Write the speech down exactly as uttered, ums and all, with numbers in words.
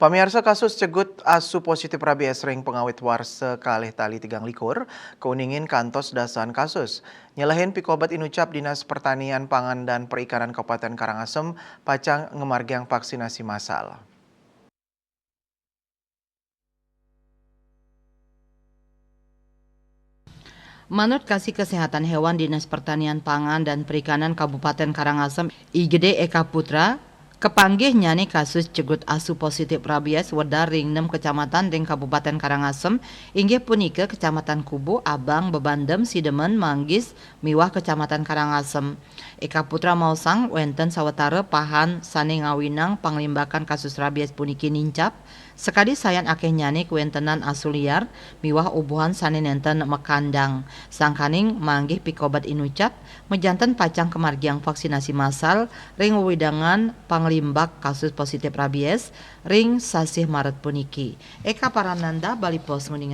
Pamiarsa, kasus cegut asu positif rabies ring pangawit warsa kalih tali tigang likur kauningin kantos dasan kasus. Nyelehin pikobat inucap, Dinas Pertanian, Pangan, dan Perikanan Kabupaten Karangasem pacang ngamargiang vaksinasi massal. Manut Kasih Kesehatan Hewan Dinas Pertanian, Pangan, dan Perikanan Kabupaten Karangasem, I G D Eka Putra, kapanggihnyane kasus cegut asu positif rabies wedar ring nem kecamatan ring Kabupaten Karangasem, inggih punika Kecamatan Kubu, Abang, Bebandem, Sidemen, Manggis, miwah Kecamatan Karangasem. Eka Putra maosang, wenten sawatara pahan sane ngawinang panglimbakan kasus rabies puniki nincap, sakadi sayan akehnyane kawentenan asu liar miwah ubuhan sane nenten makandang. Sangkaning manggih pikobat inucap, majanten pacang kamargiang vaksinasi massal ring wewidangan panglimbak kasus positif rabies ring sasih Maret puniki. Eka Parananda, Bali Post, nguningayang.